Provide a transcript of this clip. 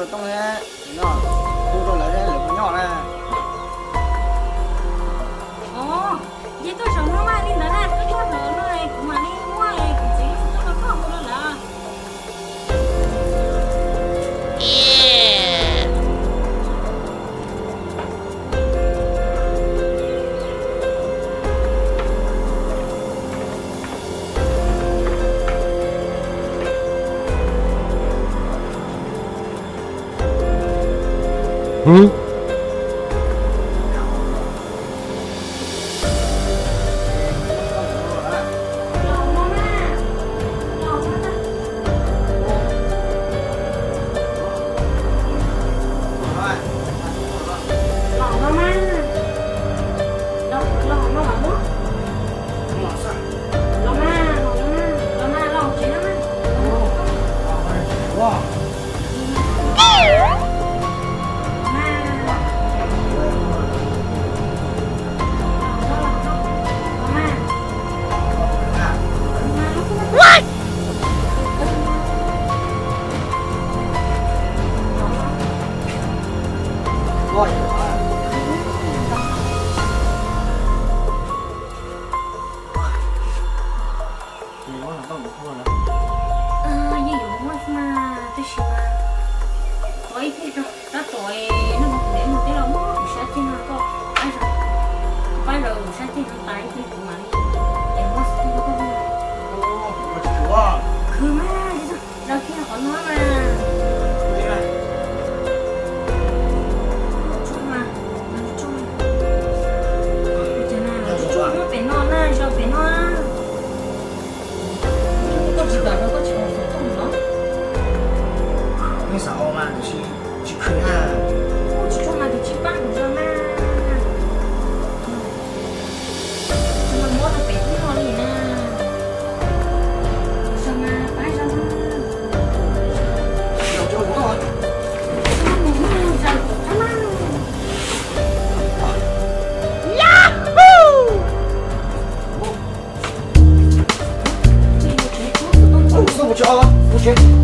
Tooj thiab, no, hu rau lawv thiab lawv puas nyob na. Ov, yog tuaj saum no mas li ntawd na, koj tuaj saum no kuv mam li muab kuv txiv lub xov tooj rau koj hu rau lawv. Yeej yuav muaj xwb mas, tab sis mas ua ib pliag tso, tab tom nej mus teb mus teb los muab kuv sab ceg no koj pab zaws, pab zaws kuv sab ceg no tas ib pliag kuv mam li es muab xov tooj rau koj. Khwv mas, zaws kiag qhov no mas. Tso mas, tso mas. Tso mas, tso muab pem no na, zaws pem no. Koj tsis kam los koj tsis ua xov tooj no. Nej xav ua mas tiam sis tsis khwv na. Kuv tsis tso mas kuv tsis pab kuv zaws na. Tso mas muab rau pem tib no li na. Zaws mas pab zaws na. Zaws kuv tso mas. Yahoo! Ub, mus tsev, mus tsev.